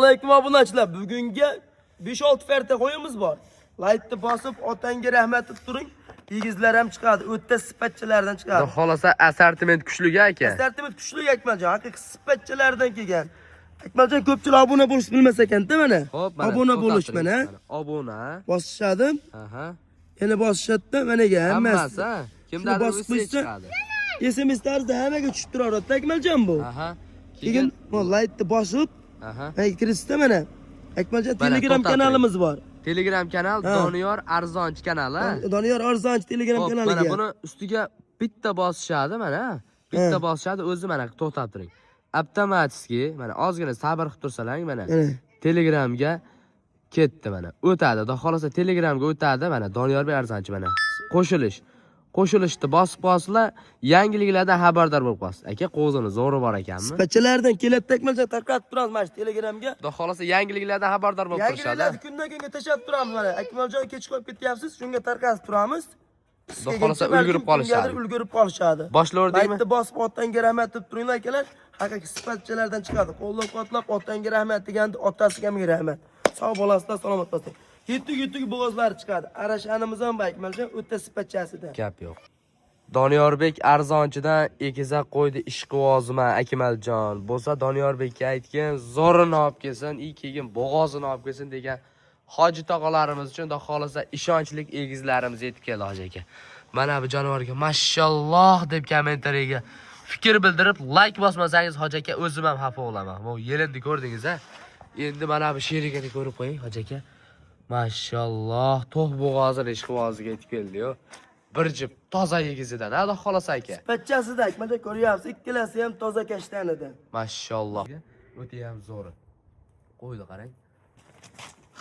Alaykum obunachilar. Bugungi 5-6 farta qo'yimiz bor. Laykni bosib, otangga rahmat deb turing. Egizlar ham chiqadi, o'ta sifatchalardan chiqadi. Xudo xolasa assortiment kuchli aka. Assortiment kuchli Akmaljon, haqiqiy sifatchalardan kelgan. Akmaljon ko'pchilik obuna bo'lish bilmas ekan-da mana. Xo'p, mana Obuna to'xtab bo'lish turing. mana. Obuna. Bosishadi. Aha. Yana bosishadi managa hammasi. Hammasi, ha. Kimdadir bosib o'zi qo'ysa- chiqadi. SMS tarzida hammaga tushib turadi Akmaljon bu. Aha. Keyin bu laykni bosib, Aha. mana kirisizda mana. Akmaljon Mana, Telegram to'xtab turing. kanalimiz bor. Telegram kanal Ha. Doniyor Arzonchi kanali. ha? Doniyor Arzonchi Telegram Xo'p, kanaliga. mana buni ustiga bitta bosishadi mana. Bitta Ha. bosishadi, o'zi mana to'xtab turing. Avtomatiki mana ozgina sabr qilib tursalar mana Mana. Telegramga ketdi mana. O'tadi. Xudo xolasa Telegramga o'tadi mana Doniyorbek Arzonchi mana. Qo'shilish. Qo'shilishni bosib qolsizlar, yangiliklardan xabardor bo'lib qolasiz. Aka, qo'zini zo'ri bor ekanmi? Sifatchalardan keladi Akmaljon tarqatib turamiz mana shu Telegramga. Xudo xolasa yangiliklardan xabardor bo'lib turishadi. Yangiliklarni kundan kunga tashlab turamiz mana. Akmaljon kech qolib ketyapsiz, shunga tarqatib turamiz. Xudo xolasa ulgurib qolishadi. Ulgurib qolishadi. Boshlaverdikmi? Laykni bosib otangga rahmat deb turinglar akalar. Haqiqiy sifatchalardan chiqadi. Qo'llab-quvvatlab otangga rahmat deganda otasiga ham rahmat. Sog' bo'lasizlar, salomat bo'lasizlar. Yetuk yetuk bo'g'ozlari chiqadi. Arashanimiz ham bor Akmaljon o'ta sifatchasida. Gap yo'q. Doniyorbek arzonchidan egizak qo'ydi ishqivozima Akmaljon. Bo'lsa Doniyorbekka aytgin, zo'rini olib kelsin, i keyin bo'g'ozini olib kelsin degan hoji tog'alarimiz uchun xudo xolasa ishonchlik egizlarimiz yetib keldi hoji aka. Mana bu jonivorga mashalloh deb kommentariyaga fikr bildirib like bosmasangiz hoji aka o'zim ham xafa bo'laman. Bu yelinni ko'rdingiz a? Endi mana bu sherigini ko'rib qo'ying hoji aka. Mashalloh, to'q bo'g'ozini ishqiboziga yetib keldi-yu. Bir jip toza yegizidan, ha, xudo xolasa aka. Sifatchasida Akmaljon ko'ryapsiz, ikkalasi ham toza kashtanida. Mashalloh. O'ta ham zo'ri. Qo'ydi qarang.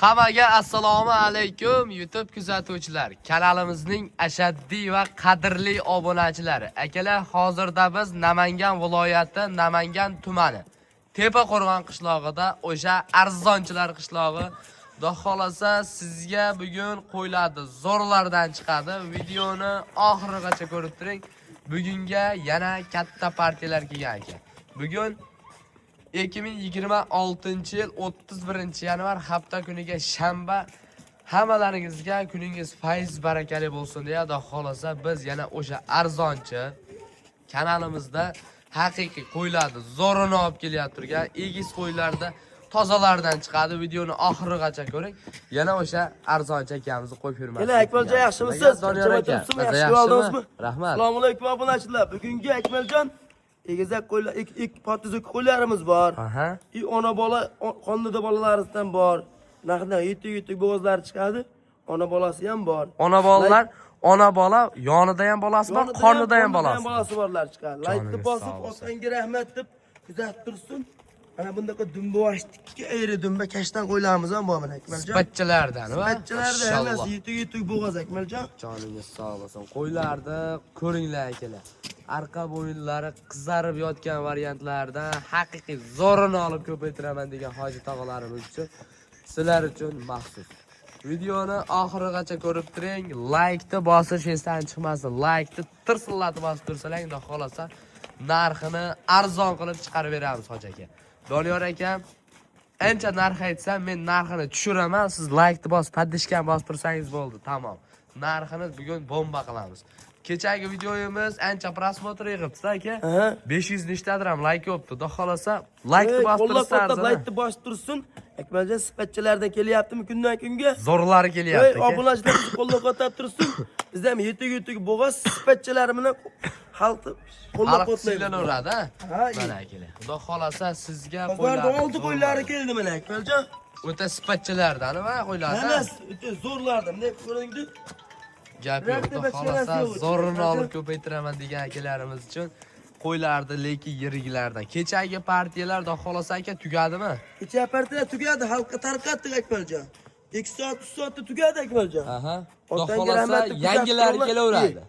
Hammaga assalomu alaykum YouTube kuzatuvchilar. Kanalimizning ashaddiy va qadrli obunachilari. Akalar, hozirda biz Namangan viloyati, Namangan tumani Tepaqo'rg'on qishlog'ida o'sha arzonchilar qishlog'i. Xudo xolasa sizga bugun qo'yiladi, zo'rlardan chiqadi. Videoni oxirigacha ko'rib turing. Bugunga yana katta partiyalar kelgan aka. Bugun 2026 yil 31 yanvar hafta kuniga shanba. Hammalaringizga kuningiz fayz barakali bo'lsin deya Xudo xolasa biz yana o'sha arzonchi kanalimizda haqiqiy qo'ylarni zo'rini olib kelyapti turgan egiz qo'ylarda tozalardan chiqadi. Videoni oxirigacha ko'ring. Yana o'sha arzonchi akamizni qo'yib yurmasin. Keling Akmaljon yaxshimisiz? Doniyor aka, Charchamayapsizmi? maza Yaxshi yaxshimi? oldingizmi? Rahmat. Assalomu alaykum obunachilar. Bugungi Akmaljon egizak qo'ylar, ikki potizuk qo'ylarimiz bor. Aha. I ona bola qonida bolalarimizdan bor. Naqdan yetuk yetuk bo'g'ozlari chiqadi. Ona bolasi ham bor. Ona bolalar, ona bola yonida ham bolasi bor, Yonida qornida ham bolasi. bolasi borlar chiqadi. Laykni Joningiz bosib sog' bo'lsin. otangga rahmat deb kuzatib tursin. Mana bundaqa dumba tikka ayri dumba kashtan qo'ylarimiz ham bor mana Akmaljon. Sifatchilardan va Sifatchilarda hammasi yetuk yetuk bo'g'oz Akmaljon. Joningiz sog' bo'lsin. Qo'ylarni ko'ringlar akalar. Arqa bo'yinlari qizarib yotgan variantlardan haqiqiy zo'rini olib ko'paytiraman degan hoji tog'alarimiz uchun sizlar uchun maxsus. Videoni oxirigacha ko'rib turing, laykni bosish esdan chiqmasin. Laykni tirsillatib bosib tursalar, xudo xolasa narxini arzon qilib chiqarib beramiz hoji aka. Doniyor akam ancha narx aytsam men narxini tushiraman, siz laykni bosib, поддержка ni bosib tursangiz bo'ldi, tamom. Narxini bugun bomba qilamiz. Kechagi videoyimiz ancha просмотр yig'ibdi aka. Aha. 500 nechtadir ham layk yo'qdi. Xudo xolasa laykni Ey, bosib qo'llab tursangiz, quvvatlab laykni bosib tursin. Akmaljon sifatchalardan kelyaptimi kundan kunga? zo'rlari Ey, kelyapti aka. obunachilar bizni qo'llab-quvvatlab tursin. Biz ham yetuk yetuk bo'g'oz sifatchalari bilan xalqni Xalq qo'llab-quvvatlaymiz. siylanaveradi, ha? Ha, Mana akalar. Xudo xolasa sizga Bozorda oldi qo'ylari keldi mana Akmaljon. O'ta sifatchalardan va qo'ylardan. Hammasi o'ta zo'rlardan. Bunday ko'ringdi. Gap yo'q. Birorta Xudo bachchanasi xolasa yo'q. zo'rini olib ko'paytiraman degan akalarimiz uchun qo'ylardi, lekin yiriklardan. Kechagi partiyalar xudo xolasa aka tugadimi? Kecha partiyalar tugadi, xalqqa tarqatdik Akmaljon. 2 soat, 3 soatda tugadi Akmaljon. Aha. Xudo Otangga xolasa rahmat deb kuzatib yangilari turinglar. kelaveradi.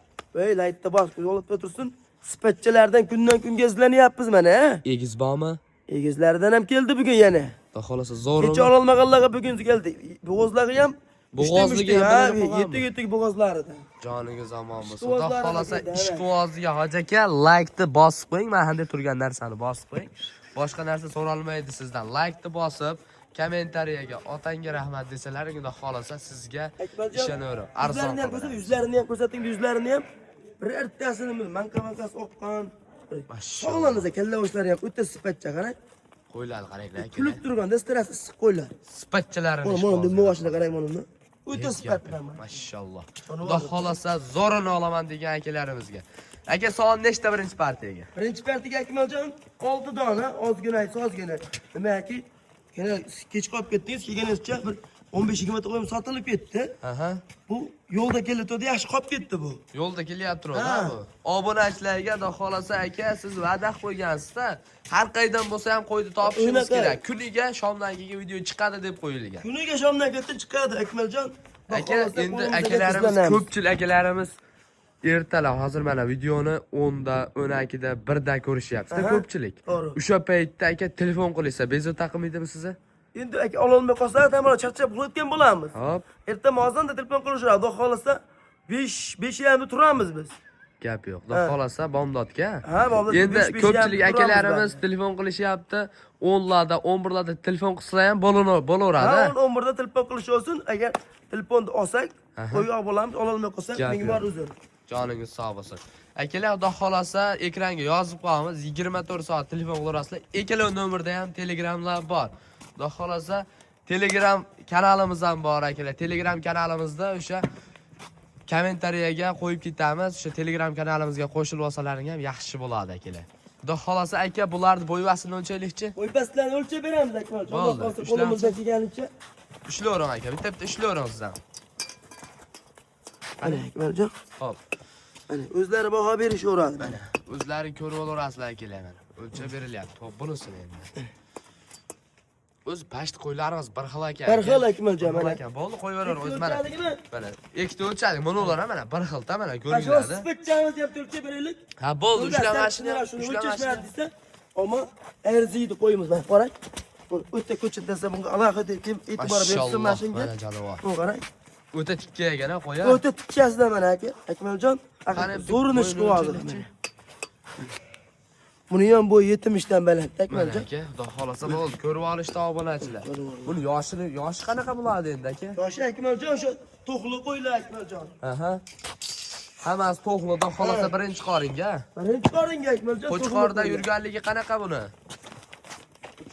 Ey, laykni bosib qo'llab tursin. Sifatchalardan kundan kunga izlanyapmiz mana, ha? Egiz bormi? Egizlardan ham keldi bugun yana. Xudo xolasa zo'rimi? Kecha ololmaganlarga bugun keldi. Bo'g'ozlari ham Bo'g'ozligi ham ha, bilinib qolganmi? yetuk yetuk bo'g'ozlaridan. Joningiz omon bo'lsin. Xudo Ishqibozlari xolasa keldi, ha. ishqiboziga hoji aka laykni bosib qo'ying. Mana bunday turgan narsani bosib qo'ying. Boshqa narsa so'ralmaydi sizdan. Laykni bosib, Kommentariyaga otangga rahmat desalar, xudo xolasa sizga Akmaljon, ishonaverib arzon yuzlarini ham qilib ko'rsat, beramiz. Yuzlarini ham ko'rsating, yuzlarini ham. Birortasini manqa-manqasi oqqan. Mashalloh. Sog'lomizda kalla boshlari ham o'ta sifatcha, qarang. Qo'ylarni qaranglar akalar. Kulib turgan, dastlari issiq qo'ylar. Sifatchalarini Mana ish mana qilib dumma boshini qarang mana buni. O'ta Hech sifatli. gap yo'q. Mashalloh. Xudo xolasa zo'rini olaman degan akalarimizga. Aka, son nechta birinchi partiyaga? Birinchi partiyaga, Akmaljon, 6 dona, ozgina aytsa ozgina. Nimaki, yana kech qolib ketdingiz, kelganingizcha bir 15-20 ta qo'yim sotilib ketdi. Aha. Bu yo'lda kelayotganda yaxshi qolib ketdi bu. Yo'lda kelyapti Ha. bu. Obunachilarga xudo xolasa aka, siz va'da qilib qo'ygansiz-da. Har qaydan bo'lsa ham qo'yni topishimiz Unaqa. kerak. Kuniga shomdan keyin video chiqadi deb qo'yilgan. Kuniga shomdan ketdi chiqadi, Akmaljon. Xudo Aka, xohlasa endi qo'limizga akalarimiz, tuzlanamiz. ko'pchilik akalarimiz ertalab hozir mana videoni 10da, 12da, 1da ko'rishyapti Aha, ko'pchilik. to'g'ri. O'sha paytda aka telefon qilsa, bezovta qilmaydimi sizni? Endi aka ololmay qolsa, tamom charchab uxlayotgan bo'lamiz. Hop, Erta mozonda telefon qilishadi. Xudo xohlasa 5 5:30da turamiz biz. Gap yo'q. Xudo Ha. xohlasa bomdodga. Ha, bomdod Endi 5:30 ko'pchilik turamiz akalarimiz baribir. telefon qilishyapti. 10larda, 11larda telefon qilsa ham bo'laveradi. Ha, 11da telefon qilish olsin. Agar telefonni olsak, qo'yib bo'lamiz, ololmay qolsak, Gap ming yo'q. bor uzr. Joningiz sog' bo'lsin. Akalar, xudo xolasa ekranga yozib qo'yamiz. 24 soat telefon qilaverasizlar. Ikkala nomerda ham Telegramlar bor. Xudo xolasa Telegram kanalimiz ham bor akalar. Telegram kanalimizda o'sha kommentariyaga qo'yib ketamiz. O'sha Telegram kanalimizga qo'shilib olsalaring ham yaxshi bo'ladi akalar. Xudo xolasa aka, bularni bo'yvasini o'lchaylikchi. Qo'ypaslarni o'lchab beramiz, Akmaljon. Xudo Bo'ldi, xohlasa ushlamchi. qo'limizdan kelganicha. Ushlayvering aka, bitta bitta ushlayvering sizdan. Mana Akmaljon, Xo'p. mana o'zlari baho berishaveradi mana. O'zlari ko'rib olaverasizlar akalar mana. O'lchab berilyapti. Xo'p, bunisini endi. O'z pasht qo'ylarimiz bir xil ekan. Bir xil, Akmaljon, Bir xil mana. ekan. Bo'ldi, qo'yaverar o'zi mana. O'lchadikmi? Mana ikkita o'lchadik. Mana ular ham mana bir xilda mana Shu ko'ringlar. sifatchamizni ham o'lchab beraylik. Ha, bo'ldi, ushlama shuni, Shuni ushlama o'lchashmadi shuni. desa, ammo arziydi qo'yimiz mana qarang. Bu o'ta ko'chada desa bunga alohida e'tibor bersin Mashalloh, mana shunga. mana jonivor. Bu qarang. O'ta tikka ekan ha qo'ya. O'ta tikkasidan mana aka, Akmaljon, Qani bitta zo'rini bo'yni chiqib hozir. o'lchaylikchi. Buni ham bo'yi 70 dan baland, Mana Akmaljon. aka, xudo xolasa bo'ldi. Ko'rib olishdi obunachilar. Buni yoshini, yoshi qanaqa bo'ladi endi aka? Yoshi Akmaljon o'sha to'qli qo'ylar, Akmaljon. Aha. Hammasi to'qli, xudo xolasa birinchi qoringa. Birinchi qoringa, Akmaljon. Qo'chqorda yurganligi qanaqa buni?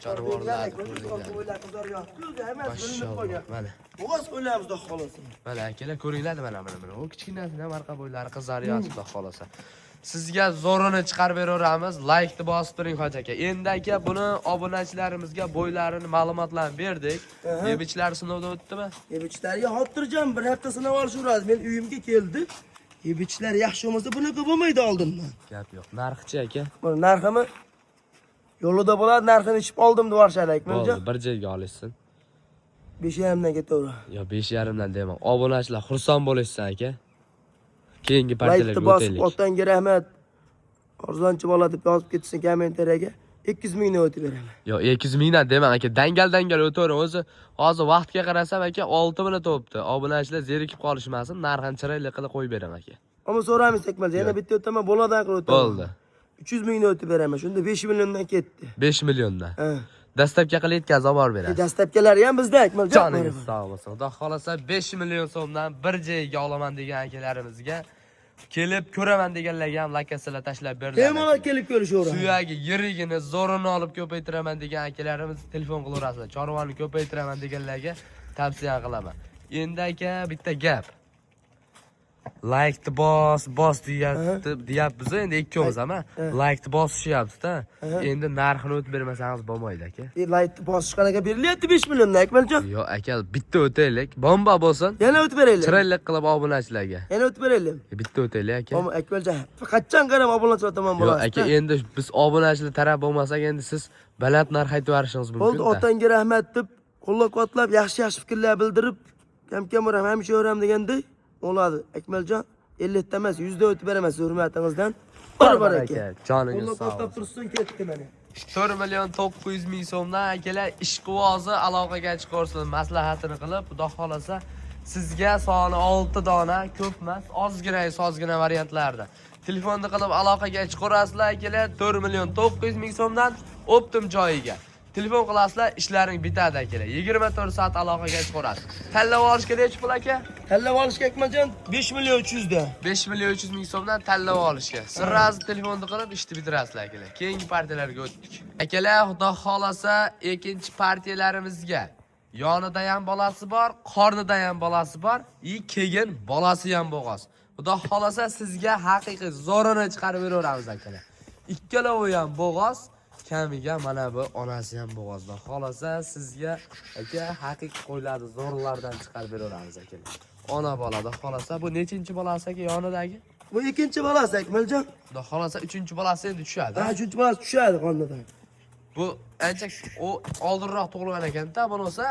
Jonivorlar ko'ringlar. Qo'ylar qizlar yotdi, hammasi bilinib Mashalloh, qolgan. mana. Bo'g'oz qo'ylarimiz xudo xolasa. Mana akalar ko'ringlar, mana mana mana. U kichkinasini ham arqa bo'ylari qizarib yotibdi xudo xolasa. Sizga zo'rini chiqarib beraveramiz. Laykni bosib turing hoji aka. Endi aka buni obunachilarimizga bo'ylarini ma'lumotlarni berdik. Aha. Yebichlari sinovdan o'tdimi? Yebichlarga xotirjam bir hafta sinab olishaveradi. Men uyimga keldi. Yebichlar yaxshi bo'lmasa bunaqa bo'lmaydi oldindan. Gap yo'q. Narxichi aka? Buni narximi yo'lida bo'ladi, narxini ichib oldim deb yuborishadi, Akmaljon. Bo'ldi, bir joyga olishsin. 5,5dan ketaveradi. Yo 5,5 dan deyman. Obunachilar xursand bo'lishsin aka. Keyingi Laykni partiyalarga bosib, o'taylik. otangga rahmat. Arzonchi bola deb yozib ketsin kommentariyaga. 200 mingdan o'tib beraman. Yo 200 mingdan demang aka, dangal dangal o'tavering. O'zi hozir vaqtga qarasam aka 6 minut o'tibdi. Obunachilar zerikib qolishmasin, narxini chiroyli qilib qo'yib beraman aka. Ammo so'ramaysiz, Akmaljon, yana bitta o'taman, boladan qilib o'taman. Bo'ldi. 300 mingdan o'tib beraman. Shunda 5 milliondan ketdi. 5 milliondan. Ha. Dastlabki qilib yetkazib olib borib berasiz. Dastlabkilari ham bizda, Akmaljon. Joningiz sog' bo'lsin. Xudo xolasa 5 million so'mdan bir joyga olaman degan akalarimizga kelib ko'raman deganlarga ham lakasalar tashlab beriladi. Bemalol kelib ko'rishaveradi. Suyagi, yirigini, zo'rini olib ko'paytiraman degan akalarimiz telefon qilaverasizlar. Chorvani ko'paytiraman deganlarga tavsiya qilaman. Endi aka bitta gap. Laykni bos, bos deyapti, deyapmiz endi ikkovimiz ham. Laykni bosishyapti-da. Endi narxini o'tib bermasangiz bo'lmaydi aka. Laykni bosish qanaqa berilyapti 5 milliondan, Akmaljon? Yo'q aka, bitta o'taylik. Bomba bo'lsin. Yana o'tib beraylik. Chiroyli qilib obunachilarga. Yana o'tib beraylik. Bitta o'taylik aka. Ammo Akmaljon, qachon qarab obunachilar tomon Yo'q bo'lasiz? aka, endi biz obunachilar taraf bo'lmasak, endi siz baland narx aytib yuborishingiz mumkin. Bo'ldi, otangga rahmat deb qo'llab-quvvatlab, yaxshi-yaxshi fikrlar bildirib, kam-kam uram, hamisha uram deganday bo'ladi. Akmaljon, 50 ta emas, 100 da o'tib beraman siz hurmatingizdan. Bir bor aka. Joningiz sog' Qo'llab-quvvatlab bo'lsin. tursin, ketdi mana. 4 million 900 ming so'mdan akalar ishqibozi aloqaga chiqarsin, maslahatini qilib, xudo xolasa sizga soni 6 dona, ko'p emas, ozgina ozgina variantlarda. Telefonni qilib aloqaga chiqarasizlar akalar, 4 million 900 ming so'mdan optim joyiga. Telefon qilasizlar, ishlaring bitadi akalar. 24 soat aloqaga chiqarasiz. Tanlab olishga necha pul aka? Tanlab olishga Akmaljon 5 million 300 da. 5 million 300 ming so'mdan tanlab olishga. Sразу telefonni qilib ishni bitirasizlar akalar. Keyingi partiyalarga o'tdik. Akalar, xudo xolasa ikkinchi partiyalarimizga yonida ham bolasi bor, qornida ham bolasi bor, i keyin bolasi ham bo'g'oz. Xudo xolasa sizga haqiqiy zo'rini chiqarib beraveramiz akalar. Ikkalovi ham bo'g'oz, kamiga mana bu onasi ham bo'g'oz. Xudo xolasa sizga aka haqiqiy qo'ylarni zo'rlardan chiqarib beraveramiz akalar. Ona bola xudo xolasa bu nechinchi bolasi aka yonidagi? Bu ikkinchi bolasi Akmaljon. Xudo xolasa uchinchi bolasi endi tushadi. Ha, uchinchi bolasi tushadi qonidan. Bu ancha u oldinroq tug'ilgan ekanda, buni olsa.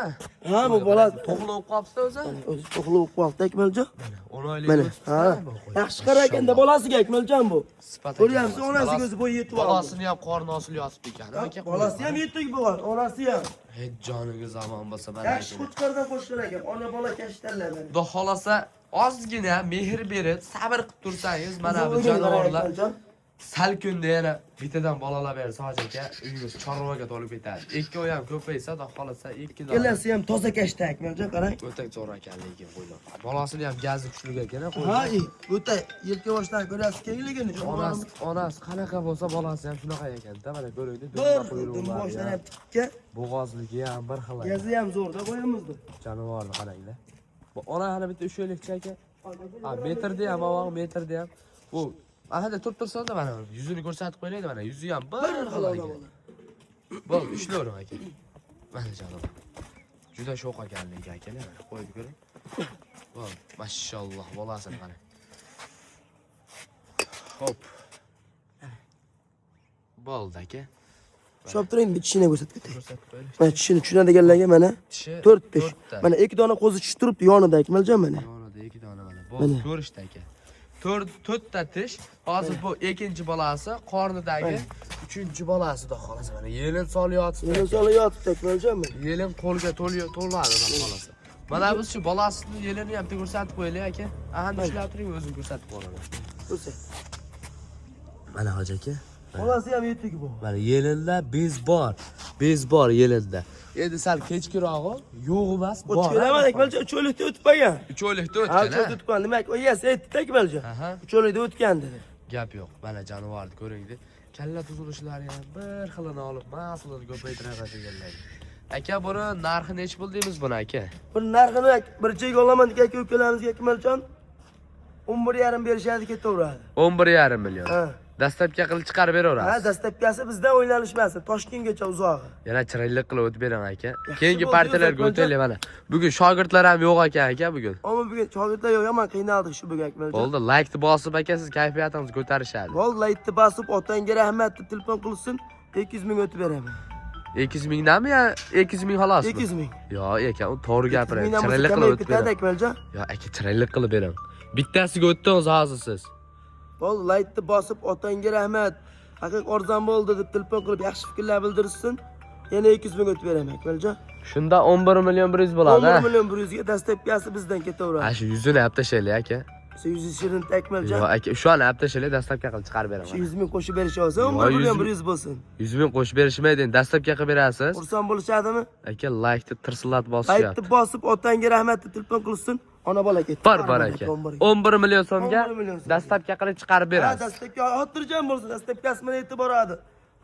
Ha, bu bola tug'ilib qolibdi o'zi. O'zi tug'ilib qoldi Akmaljon. 10 oylik. Mana, o'tibdi, ha. bu qo'y. Yaxshi qara ekanda bolasiga Akmaljon bu. Sifat Ko'ryapsiz, ekan, onasiga bolasi- o'zi bo'yi yetib oldi. Bolasini ham qorni osilib yotibdi ekan. Aka, Bolasi ham yetuk bo'lgan, onasi ham. Hech joniga zamon bo'lsa mana. Yaxshi qo'chqordan qo'shgan ekan. Ona bola kashtanlar mana. Xudo xolasa ozgina mehr berib, sabr qilib tursangiz, mana bu jonivorlar sal kunda yana bittadan bolalar bersa hoji aka, uyingiz chorvaga to'lib ketadi. Ikkovi ham ko'paysa, xudo xolasa ikki dona. Ikkalasi ham toza kashta Akmaljon, qarang. O'ta zo'r ekan lekin qo'ylar. Bolasini ham gazi kuchli ekan, qo'ylar. Ha, o'ta yelka boshidan ko'ryapsiz kengligini. Onasi qanaqa bo'lsa bolasi ham shunaqa ekanda, mana ko'ringda, Bir dumba quyruqlari boshidan ham, ham tikka, bo'g'ozligi ham bir xil ekan. gazi ham zo'rda qo'yamizni. Jonivorni qaranglar. Bu ona hali bitta 3 oylikcha aka. Ha, metrda ham, ovog'i metrda ham. Bu ahada turib tursa-da mana yuzini ko'rsatib qo'ylaydi mana, yuzi ham bir xil ona ekan. bola. Bo'ldi, ushlayvering aka. Mana jonivor. Juda sho'x ekanligi akalar, mana qo'yib ko'ring. Bo'ldi, mashalloh, bolasini qarang. Hop. Bo'ldi aka. Ushlab turing, bir tishini ko'rsatib ketay. Ko'rsatib qo'yaylik. Mana tishini tushunadiganlarga mana Tishi 4 5. to'rtta. Mana ikki dona qo'zi tish turibdi yonida Akmaljon mana. Yonida ikki dona mana. Bo'ldi, ko'rishdi aka. To'rtta tish. Hozir bu ikkinchi bolasi, qornidagi uchinchi bolasi da xolos mana yelin solyapti. Yana sola yotibdi Akmaljon mana. Yelin qo'lga to'ladi da xolos. Mana biz shu bolasini yelinini ham bitta ko'rsatib qo'yaylik aka. Aha, ushlab turing, o'zim ko'rsatib qo'yaman. Ko'rsa. Mana hoji aka. Bolasi ham yetuk bu. Mana yelinda bez bor. Bez bor yelinda. Endi sal kechkirog'i yo'q emas, bor. O'tgan Akmaljon 3 oylikda o'tib qolgan. 3 oylikda Ha, o'tgan. 3 oylikda o'tib qolgan. Demak, egasi aytdi Akmaljon. Aha. 3 oylikda o'tgan dedi. Gap yo'q. Mana jonivorni ko'ringda. Kalla tuzilishlari ham bir xilini olib, maslini ko'paytiraman deganlar. Aka, buni narxi nechi pul deymiz buni aka? Buni narxini bir chek olaman degan aka ukalarimizga Akmaljon 11,5 berishadi ketaveradi. 11,5 million. Ha. Dastlabki qilib chiqarib Ha, beraverasiz. dastlabkasi bizdan o'ynalishmasin, Toshkentgacha uzog'i. Yana chiroyli qilib o'tib beraman aka. Keyingi bo'ldi, partiyalarga Akmaljon. o'taylik mana. Bugun shogirdlar ham yo'q ekan aka bugun. Ammo bugun shogirdlar yo'q, yomon qiynaldik shu bugun Akmaljon. Bo'ldi, laykni bosib aka siz kayfiyatingizni ko'tarishadi. Bo'ldi, laykni bosib, otangga rahmat deb telefon qilsin, 200 ming o'tib beraman. 200 mingdanmi yo 200 ming xolosmi? 200 ming. Yo, aka, u to'g'ri gapiryapti. Mingdan bo'lsa Chiroyli qilib kamayib o'tib ketadi beraman. Akmaljon. Yo, aka, chiroyli qilib beraman. Bittasiga o'tdingiz hozir siz. Bo'ldi, laykni bosib, otangga rahmat. Haqiq arzon bo'ldi deb telefon qilib yaxshi fikrlar bildirsin. Yana 200 ming o'tib beraman Akmaljon. Shunda 11 million 100 bo'ladi, 11 ha? million 100 ga dastlabkasi bizdan ketaveradi. Ha, shu yuzini olib tashlaylik aka. Shu yuzi shirin Akmaljon. Yo'q aka, shu an olib tashlaylik, dastlabki qilib chiqarib Shu beraman. 100 ming qo'shib berish olsa, Yo, 11 million 100 100 bo'lsin. 100 ming qo'shib berishmaydi, endi dastlabki qilib berasiz. Xursand bo'lishadimi? Aka, laykni tirsillatib bosishyapti. Laykni bosib, otangga rahmat deb telefon qilsin, ona bola ketdi. Bor bor aka. 11 million so'mga 11 million so'mga. dastlabki qilib chiqarib Ha, berasiz. dastlabki xotirjam bo'lsin, dastlabkasi mana yetib boradi.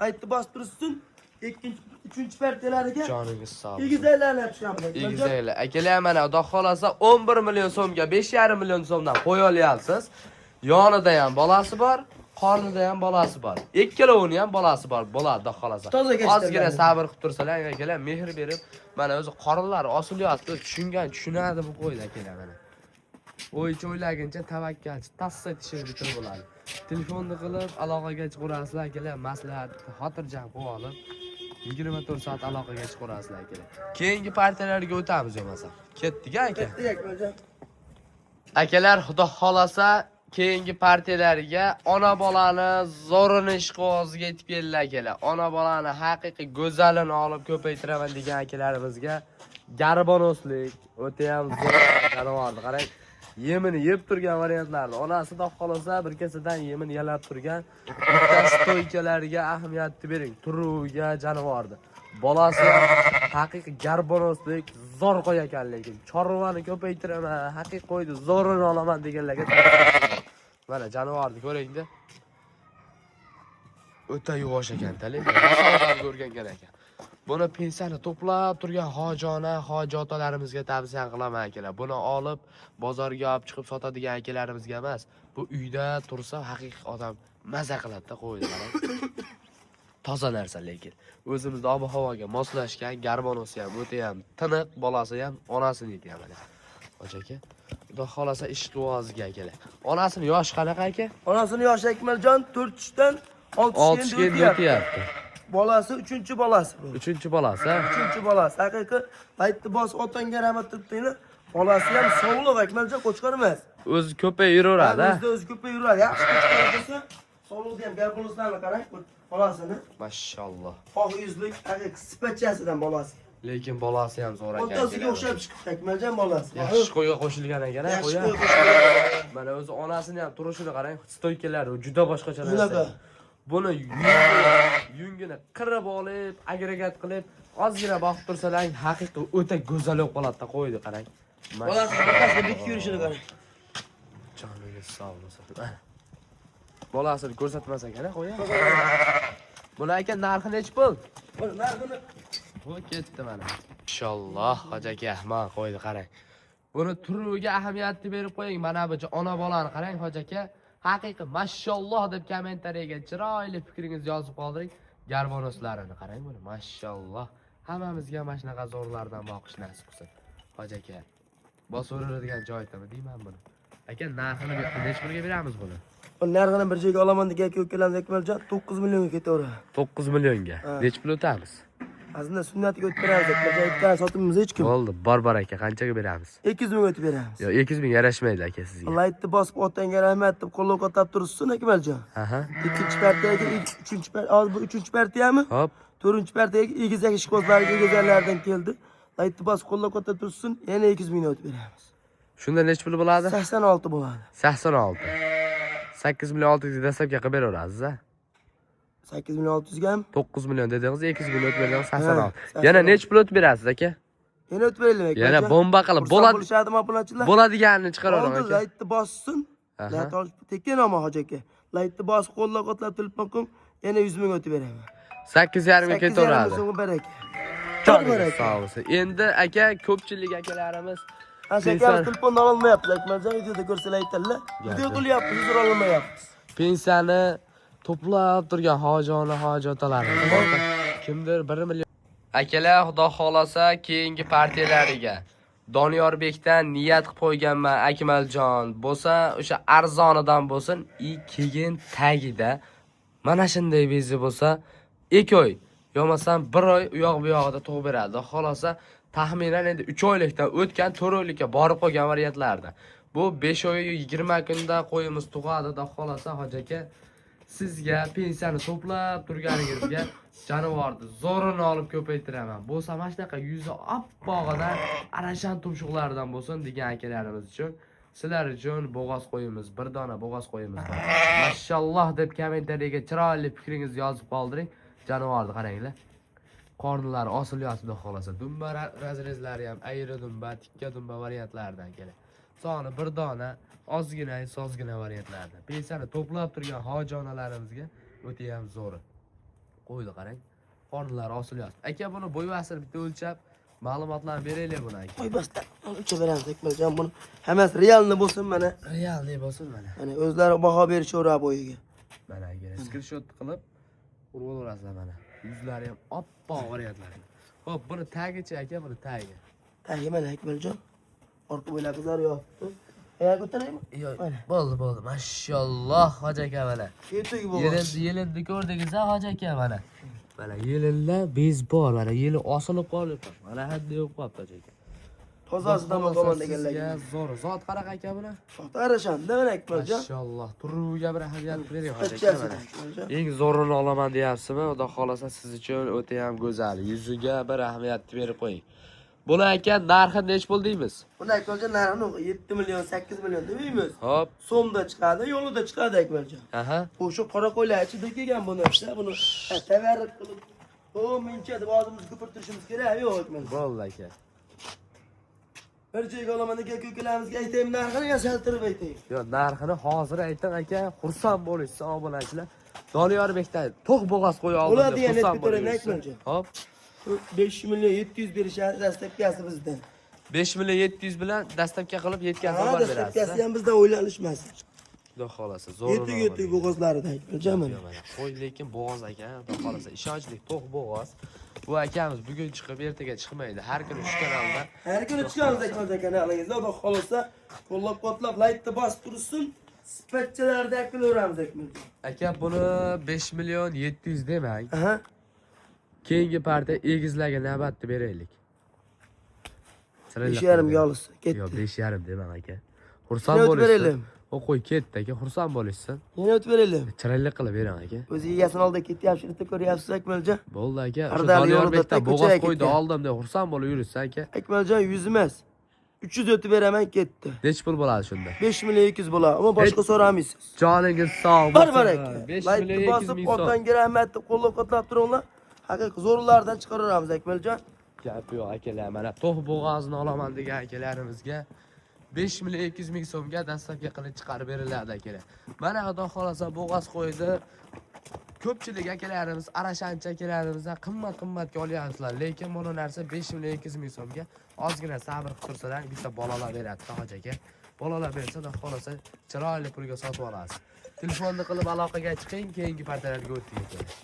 Laykni bosib tursin, ikkinchi, uchinchi partiyalariga Joningiz sog' bo'lsin. egizaklarni olib chiqamiz. Egizaklar. Akalar mana xudo xolasa 11 million so'mga 5,5 million so'mdan qo'ya olyapsiz. Yonida ham bolasi bor, qornida ham bolasi bor. Ikkalovini ham bolasi bor, bo'ladi xudo xolasa. Toza kashtalar. Ozgina sabr qilib tursalar, akalar mehr berib, mana o'zi qorinlari osilyapti, tushungan tushunadi bu qo'yni akalar mana. O'ychi o'ylaguncha tavakkalchi tassa tishini bitirib bo'ladi. Telefonni qilib aloqaga chiqarasizlar akalar, maslahat xotirjam qilib olib 24 soat aloqaga chiqarasizlar akalar. Keyingi partiyalarga o'tamiz bo'lmasa. Ketdik aka. Ketdik Akmaljon. Akalar, xudo xolasa keyingi partiyalarga ona bolani zo'rini ishqiboziga yetib keldilar akalar. Ona bolani haqiqiy go'zalini olib ko'paytiraman degan akalarimizga garbonoslik o'ta ham zo'r jonivorni qarang. Yemini yeb turgan variantlarni. Onasi xudo xolasa bir kesadan yemini yalab turgan. Bittasi to'ykalariga ahamiyatni bering. Turuviga jonivorni. Bolasi haqiqiy garbonoslik zo'r qo'y ekan lekin. Chorvani ko'paytiraman, haqiqiy qo'yni zo'rini olaman deganlarga. Mana jonivorni ko'ringda. O'ta yuvosh ekan, lekin odam ko'rgan ekan. Buni pensiyani to'plab turgan hojona, hoji otalarimizga tavsiya qilaman akalar. Buni olib bozorga olib chiqib sotadigan akalarimizga emas. Bu uyda tursa haqiqiy odam maza qiladi-da qo'yni, qarang. Toza narsa lekin. O'zimizni ob-havoga moslashgan garbonosi ham o'ta ham tiniq, bolasi ham onasiniki ham mana. Hoji aka, xudo xolasa ishqiboziga akalar. Onasini yoshi qanaqa aka? Onasini yoshi Akmaljon 4 tishdan 6 6 tishga ga endi o'tyapti. o'tyapti. Bolasi 3-chi bolasi bu. 3-chi bolasi. 3-chi bolasi. Haqiqiy laytni bosib otangga rahmat deb turibdi. Bolasi ham sog'liq Akmaljon qo'chqor emas. O'zi ko'payib yuraveradi. O'zida o'zi ko'payib yuradi. Yaxshi qo'chqor bo'lsa, sog'liqni ham garbonoslarni qarang, bolasini. Mashalloh. Oq yuzlik, haqiqiy sipachasidan bolasi. Lekin bolasi ham zo'r ekan. Otasiga o'xshab chiqibdi Akmaljon bolasi. Yaxshi qo'yga qo'shilgan ekan, ha, Yaxshi qo'ya. qo'y qo'shilgan. Mana o'zi onasini ham turishini qarang, stoykalari juda boshqacha narsa. Shunaqa. Buni yungini qirib olib, agregat qilib, ozgina boqib tursalaring, haqiqiy o'ta go'zal bo'lib qoladi-da qo'yni qarang. Bolasi orqasida bekib yurishini qarang. Joningiz sog' bo'lsin. Bolasini ko'rsatmas ekan, ha, qo'ya. Buni aka narxi nechi pul? Buni narxini Bu ketdi mana. Inshaalloh hoji aka, mana qo'ydi qarang. Buni turuviga ahamiyatni berib qo'ying. Mana bu ona bolani qarang hoji aka. Haqiqiy mashalloh deb kommentariyaga chiroyli fikringizni yozib qoldiring. Garbonoslarini qarang buni, mashalloh. Hammamizga mana shunaqa zo'rlardan boqish nasib qilsin. Hoji aka, bosaveradigan joyidami deyman buni. Aka, narxini bu yoqda nechi pulga beramiz buni? Bu narxini bir joyga olaman degan aka ukalarimiz Akmaljon 9 millionga ketaveradi. 9 millionga. Nechi pul o'tamiz? Aslida sunnatiga o'tib beramiz Akmaljon, aytgan sotibmiz hech kim. Bo'ldi, bor aka, qanchaga beramiz? 200 ming o'tib beramiz. Yo, 200 ming yarashmaydi aka sizga. Laytni bosib otangga rahmat deb qo'llab-quvvatlab tursin Akmaljon. Aha. Ikkinchi partiyaga, uchinchi partiya, hozir bu uchinchi partiyami? Hop. To'rtinchi partiyaga egizak ishqibozlariga egizaklardan keldi. Laytni bosib qo'llab-quvvatlab tursin, yana 200 ming o'tib beramiz. Shunda nechi pul bo'ladi? 86 bo'ladi. 86. 8 million 600 dastlabki qilib beraverasiz a? 8 million 600 ga ham 9 million dedingiz, 200 million o'tib bersangiz Ha, 86. Yana nechi pul o'tib berasiz aka? Yana o'tib beraylik Yana Akmaljon. bomba qilib Xursand bo'ladi. bo'lishadimi obunachilar? Bo'ladiganini chiqaraveraman Oldi aka. laytni bossin. Aha. Layt olish tekin ammo hoji aka. Laytni bosib qo'llab-quvvatlab telefon qiling, yana 100 ming o'tib beraman. 8,5 ga 8,5 ketaveradi. so'mga baraka. Joningiz baraka. sog' bo'lsin. Endi aka ko'pchilik akalarimiz Ha, shakar telefonni ololmayapti. Akmaljon videoda ko'rsalar aytadilar. Video qilyapmiz, uzr ololmayapmiz. Pensiyani to'plab turgan hojona hoji otalarimiz bor. Kimdir 1 million. Akalar, xudo xolasa keyingi partiyalariga Doniyorbekdan niyat qilib qo'yganman Akmaljon bo'lsa, o'sha arzonidan bo'lsin, i keyin tagida mana shunday bezi bo'lsa, 2 oy yo'masam 1 oy u yoq bu yog'ida tug'ib beradi. Xolasa taxminan endi 3 oylikdan o'tgan 4 oylikka borib qolgan variantlarda. Bu 5 oy 20 kunda qo'yimiz tug'adi, xudo xolasa hoji aka sizga pensiyani to'plab turganingizga jonivorni zo'rini olib ko'paytiraman. Bo'lsa mana shunaqa yuzi oppog'idan arashan tumshuqlaridan bo'lsin degan akalarimiz uchun sizlar uchun bo'g'oz qo'yimiz, bir dona bo'g'oz qo'yimiz bor. Mashalloh deb kommentariyaga chiroyli fikringizni yozib qoldiring. Jonivorni qaranglar. Qornlari osilyapti xudo xolasa. Dumba razrezlari ham ayri dumba, tikka dumba variantlaridan keladi. Soni bir dona, ozgina, sozgina variantlardan. Pensiyani to'plab turgan hoji onalarimizga o'ta ham zo'ri. Qo'ydi qarang. Qornlari osilyapti. Aka buni bo'yvasini bitta o'lchab ma'lumotlarni beraylik buni aka. Qo'y bosda. O'lchab beramiz Akmaljon buni. Hammasi realni bo'lsin mana. Realniy bo'lsin mana. Mana o'zlari baho berishaveradi bo'yiga. Mana aka skrinshot qilib urib olaverasizlar mana. Yuzlari ham oppoq variantlar. Xo'p, buni tagichi aka, buni tagi. Tagi mana Akmaljon. Orqa bo'ylab qizlar yotibdi. Oyoq ko'taraymi? Yo'q, Mana. bo'ldi, bo'ldi. Mashalloh, hoji aka mana. Yetuk bo'g'oz. Yelinni ko'rdingiz ha hoji aka mana. Mana yelinda bez bor, mana yeli osilib qolibdi. Mana hadda yo'q qolibdi hoji aka. Tozasidan boqaman deganlar. Sizga zo'r. Zot qanaqa aka buni? Arashanda mana Akmaljon. Mashalloh, turuviga bir ahamiyat bering hoji aka Qachchasi mana. Akmaljon. Eng zo'rini olaman deyapsizmi? Xudo xolasa siz uchun o'ta ham go'zal. Yuziga bir ahamiyat berib qo'ying. Buni aka narxi nech pul deymiz? Buni Akmaljon narxini 7 million, 8 million demaymiz. Hop. So'mda chiqadi, yo'lida chiqadi Akmaljon. Aha. Bu shu qora qo'ylar ichida kelgan bu narsa. Buni tavarruk qilib O mincha deb og'zimizni ko'pirtirishimiz kerak yo'q Akmal. Bo'ldi aka. Bir joyga olaman degan ko'kalarimizga aytayim narxini yasaltirib aytayim. Yo, narxini hozir ayting aka, xursand bo'lishsin obunachilar. Doniyorbekdan to'q bo'g'oz qo'ya oldim. Bo'ladi deb yana xursand aytib beraman, bo'lishsin. Akmaljon. Hop. 5 million 700 berishadi dastlabkasi bizdan. 5 million 700 bilan dastlabki qilib yetkazib Ha, olib berasiz. dastlabkasi ham bizdan o'ylanishmasin. Xudo xolasa, zo'rini. Yetuk yetuk bo'g'ozlarida Akmaljon mana. Yo'q, mana qo'y lekin bo'g'oz aka, xudo xolasa ishonchli to'q bo'g'oz. Bu akamiz bugun chiqib ertaga chiqmaydi. Har kuni shu kanalda. Har kuni chiqamiz Akmaljon kanalingizda. Xudo xolasa qo'llab-quvvatlab laykni bosib tursin. Sifatchalarni yakunlayveramiz Akmaljon. Aka buni 5 million 700 demang. Aha. Keyingi partiya egizlarga navbatni beraylik. 5,5 ga olsin. Yo'q, Ketdi. 5,5 demang aka. Xursand Yana o'tib bo'lishsin. beraylik. O qo'y ketdi aka, xursand bo'lishsin. Yana o'tib beraylik. Chiroyli qilib bering aka. O'zi egasini oldida ketyapti, shu yerda ko'ryapsiz Akmaljon. Bo'ldi aka. O'sha Ardali yo'lida Doniyorbekdan ko'chaga bo'g'oz qo'ydi ketgan. oldim deb xursand bo'lib yurishsin aka. Akmaljon 100 emas. 300 o'tib beraman ketdi. Nechi pul bo'ladi shunda? 5 million 200 bo'ladi, ammo boshqa so'ramaysiz. Joningiz sog' Bar bo'lsin. bar aka. 5 Laykni million 200 bosib, ming so'm. otangga rahmat deb qo'llab-quvvatlab turinglar. Haqiqiy zo'rlardan chiqaraveramiz Akmaljon. Gap yo'q akalar, mana to'q bo'g'ozni olaman degan akalarimizga 5 million 200 ming so'mga dastlabki qilib chiqarib beriladi akalar. Mana xudo xolasa bo'g'oz qo'ydi. Ko'pchilik akalarimiz arashancha akalarimizdan qimmat qimmatga olyapsizlar, lekin buni narsa 5 million 200 ming so'mga ozgina sabr qilib tursalar bitta bolalar beradi hoji aka. Bolalar bersa xudo xolasa chiroyli pulga sotib olasiz. Telefonni qilib aloqaga chiqing, keyingi partiyalarga o'tdik akalar.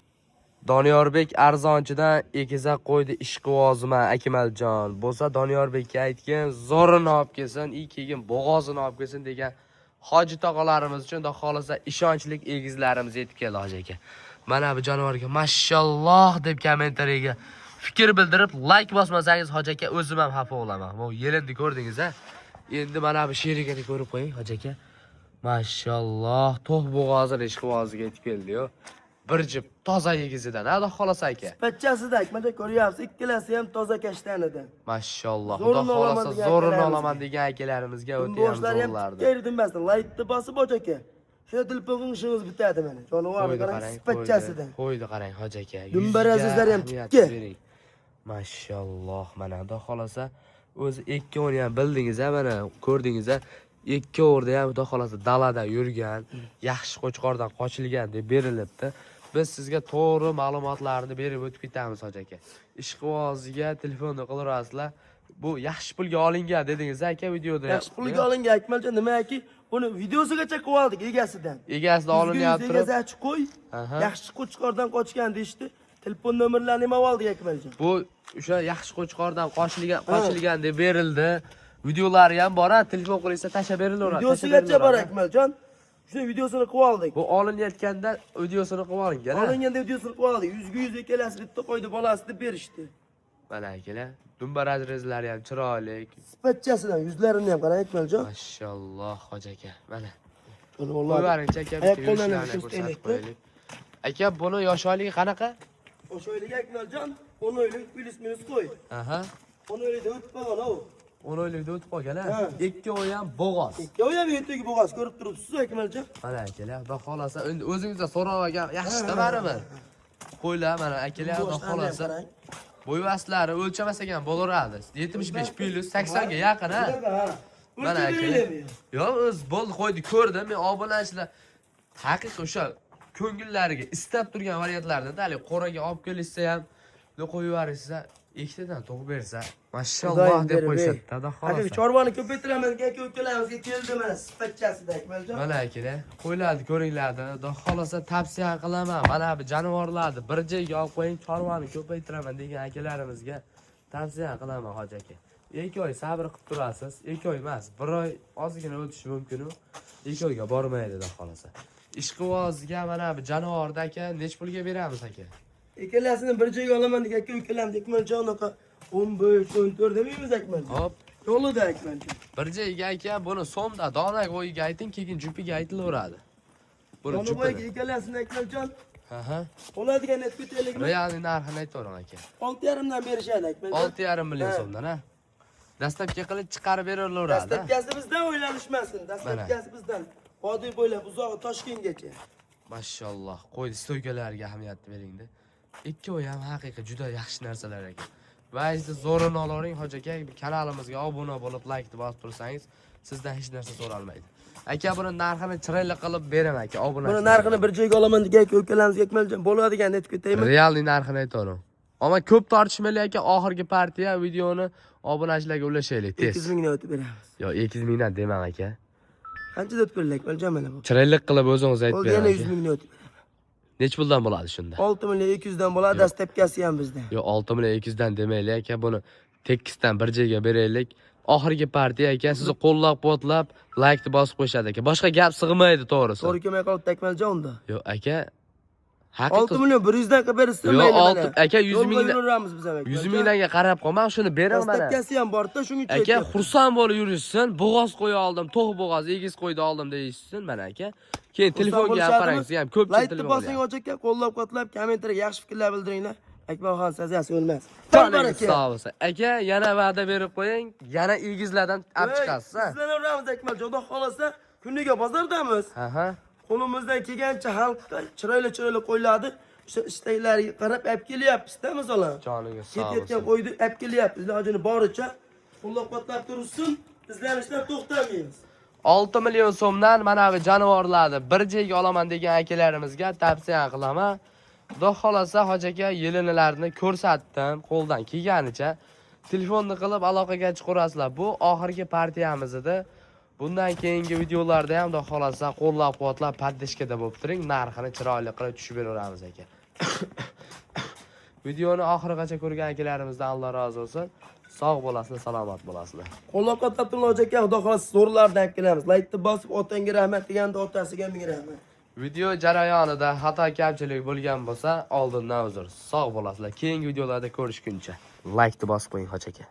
Doniyorbek arzonchidan egizak qo'ydi ishqivozima Akmaljon. Bo'lsa Doniyorbekka aytgin, zo'rini olib kelsin, i keyin bo'g'ozini olib kelsin degan hoji tog'alarimiz uchun xudo xolasa ishonchlik egizlarimiz yetib keldi hoji aka. Mana bu jonivorga mashalloh deb kommentariyaga fikr bildirib like bosmasangiz hoji aka o'zim ham xafa bo'laman. Bu yelinni ko'rdingiz a? Endi mana bu sherigini ko'rib qo'ying hoji aka. Mashalloh, to'q bo'g'ozini ishqiboziga yetib keldi-yu. Bir jip toza egizidan, ha, xudo xolasa aka. Sifatchasida Akmaljon ko'ryapsiz, ikkalasi ham toza kashtanidan. Mashalloh, xudo Zo'rini olaman xolasa degan zo'rini akalarimizga. olaman degan akalarimizga o'ta ham Boshlar ham zo'rlardi. tikka Laykni bosib och aka. Shunda telefon ishingiz bitadi mana. Jonivorni Qo'ydi qarang, qarang, sifatchasidan. qo'ydi qarang hoji aka. Dumbar Yuziga azizlari ham ahamiyat tikka. bering. Mashalloh, mana xudo xolasa o'zi ikkovini ham bildingiz a, mana ko'rdingiz a. Ikkovida ham xudo xolasa dalada yurgan, yaxshi qo'chqordan qochilgan deb berilibdi. Biz sizga to'g'ri ma'lumotlarni berib o'tib ketamiz hoji aka. Ishqiboziga telefonni qilaverasizlar. Bu yaxshi pulga olingan dedingiz aka videoda. Yaxshi pulga olingan Akmaljon, nimaki buni videosigacha qo'yib oldik egasidan. Egasidan olinyapti turib. Egasi achib qo'y. Aha. Yaxshi qo'chqordan qochgan deyishdi. Telefon nomerlarini ham oldik Akmaljon. Bu o'sha yaxshi qo'chqordan qochilgan deb berildi. Videolari ham bor, ha, telefon qilinsa tashlab berilaveradi. Videosigacha bor Akmaljon. Shuni videosini qilib oldik. Bu olinayotganda videosini qilib olingan. ha? Olinganda videosini qilib oldik. 100 ga 100 ikkalasi bitta qo'ydi bolasi deb berishdi. Mana akalar, dumbar ajrazlari ham chiroyli. Sifatchasidan yuzlarini ham qarang Akmaljon. Mashalloh, hoji aka. Mana. Jonivorlar. Qo'yvaringchi aka, bitta Oyoq qo'llarni yurishlarini ko'rsataylik. ko'rsatib qo'yaylik. Aka, buni yosh oyligi qanaqa? O'sha oylik Akmaljon 10 oylik plyus minus qo'y. Aha. 10 oylikda o'tib qolgan u. 10 oylikda o'tib qolgan, ha? Ha. Ikkovi ham bo'g'oz. Ikkovi ham yettagi bo'g'oz ko'rib turibsiz Akmaljon. Mana akalar, xudo xolasa, endi o'zingizda so'rab olgan yaxshida baribir. Qo'ylar mana akalar, xudo Boshlarni ham xolasa. qarang. Bo'yvaslari o'lchamasak ham bo'laveradi. 75 plus 80 ga yaqin ha. Ha. Mana O'lchab aka. berilmaymi? Yo'q, o'z bo'ldi qo'ydi, ko'rdim. Men obunachilar haqiqiy o'sha ko'ngillariga istab turgan variantlarni hali qo'raga olib kelishsa ham, qo'yib yuborishsa, ikkitadan tug'ib bersa, mashalloh deb qo'yishadi. Xudo Haqiqiy xolasa. chorvani ko'paytiraman degan aka ukalarimizga keldi mana sifatchasida Akmaljon. Mana akalar, qo'ylarni ko'ringlardi. Xudo xolasa tavsiya qilaman. Mana bu jonivorlarni bir joyga olib qo'ying, chorvani ko'paytiraman degan akalarimizga tavsiya qilaman hoji aka. 2 oy sabr qilib turasiz. 2 oy emas, 1 oy ozgina o'tishi mumkin u. 2 oyga bormaydi xudo xolasa. Ishqiboziga mana bu jonivorni aka nech pulga beramiz aka? Ikkalasini bir joyga olaman degan aka ukalarimiz Akmaljon unaqa 15, 14 demaymiz Akmaljon. Hop, Yo'lida Akmaljon. bir joyga aka buni so'mda dona qo'yiga ayting, keyin jupiga aytilaveradi. Buni Jonivoyga jupini. ikkalasini Akmaljon Aha. oladigan aytib ketaylikmi? Realniy narxini aytavering aka. 6,5 dan berishadi Akmaljon. 6,5 million Ha. so'mdan ha. Dastlabki qilib chiqarib beraveradi. Dastlabkasi bizdan o'ylanishmasin. Dastlabkasi bizdan. Vodiy bo'ylab uzog'i Toshkentgacha. Mashalloh. Qo'ydi stoykalarga ahamiyat beringda. Ikkovi ham haqiqiy juda yaxshi narsalar ekan. Vajda zo'rini olavering hoji aka, kanalimizga obuna bo'lib laykni bosib tursangiz, sizdan hech narsa so'ralmaydi. Aka, buni narxini chiroyli qilib beraman aka, obuna. Buni narxini bir joyga olaman degan ukalarimiz Akmaljon bo'ladigan aytib ketaymi? Realniy narxini aytavering. Ammo ko'p tortishmaylik aka, oxirgi partiya videoni obunachilarga ulashaylik tez. 200 mingdan o'tib beramiz. Yo, 200 mingdan demang aka. Qanchadan o'tib beriladi Akmaljon mana bu? Chiroyli qilib o'zingiz aytib Bo'ldi, yana bering. 100 Aka. mingdan o'tib beramiz. Nechi puldan bo'ladi shunda? 6 million 200 dan bo'ladi, dastlabkasi ham bizdan. Yo, 6 million 200 dan demaylik aka, buni tekisdan bir joyga beraylik. Oxirgi partiya aka, sizni qo'llab-quvvatlab laykni bosib qo'yishadi aka. Boshqa gap sig'maydi to'g'risi. To'g'ri kelmay qolibdi Akmaljon unda. Yo, aka, 6 haqiqiy million 100 dan qilib bersin Yo, mayli mana. aka, 100 Yo'lga mingdan- yuraveramiz biz ham. 100 minglarga qarab qolmang, shuni bering mana. Dastlabkasi ham bor-da, shuning uchun. Aka, aytyapman. xursand bo'lib yurishsin, bo'g'oz qo'ya oldim, to'q bo'g'oz, egiz qo'ydi oldim deyishsin mana aka. Keyin telefonga ham qarang, siz ham ko'pchilik Laykni telefon bosing qilyapti. aka, qo'llab-quvvatlab, kommentariyga yaxshi fikrlar bildiringlar. Akmalxon sazasi o'lmas. Joningiz sog' bo'lsin. Aka, yana va'da berib qo'ying, yana egizlardan olib chiqasiz, ha? Sizlarni uramiz Akmaljon, xudo xolasa kuniga bozordamiz. Aha. Qo'limizdan kelgancha xalqqa chiroyli chiroyli qo'ylarni o'sha istaklariga qarab olib kelyapmiz-da masalan. Joningiz sog' Ketayotgan bo'lsin. qo'yni olib kelyapmiz. Ilojini boricha qo'llab-quvvatlab tursin, izlanishdan to'xtamaymiz. 6 million so'mdan mana bu jonivorlarni bir joyga olaman degan akalarimizga tavsiya qilaman. Xudo xolasa hoji aka yelinilarni ko'rsatdim qo'ldan kelganicha. Telefonni qilib aloqaga chiqarasizlar. Bu oxirgi partiyamiz edi. Bundan keyingi videolarda ham xudo xolasa qo'llab-quvvatlab поддержка da bo'lib turing. Narxini chiroyli qilib tushib beraveramiz aka. Videoni oxirigacha ko'rgan akalarimizdan Alloh rozi bo'lsin. Sog' bo'lasizlar, salomat bo'lasizlar. Qo'llab-quvvatlab turing hoji aka, xudo xolasa zo'rlardan olib kelamiz. Laykni bosib otangga rahmat deganda otasiga ming rahmat. Video jarayonida xato kamchilik bo'lgan bo'lsa, oldindan uzr. Sog' bo'lasizlar. Keyingi videolarda ko'rishguncha. Laykni bosib qo'ying hoji aka.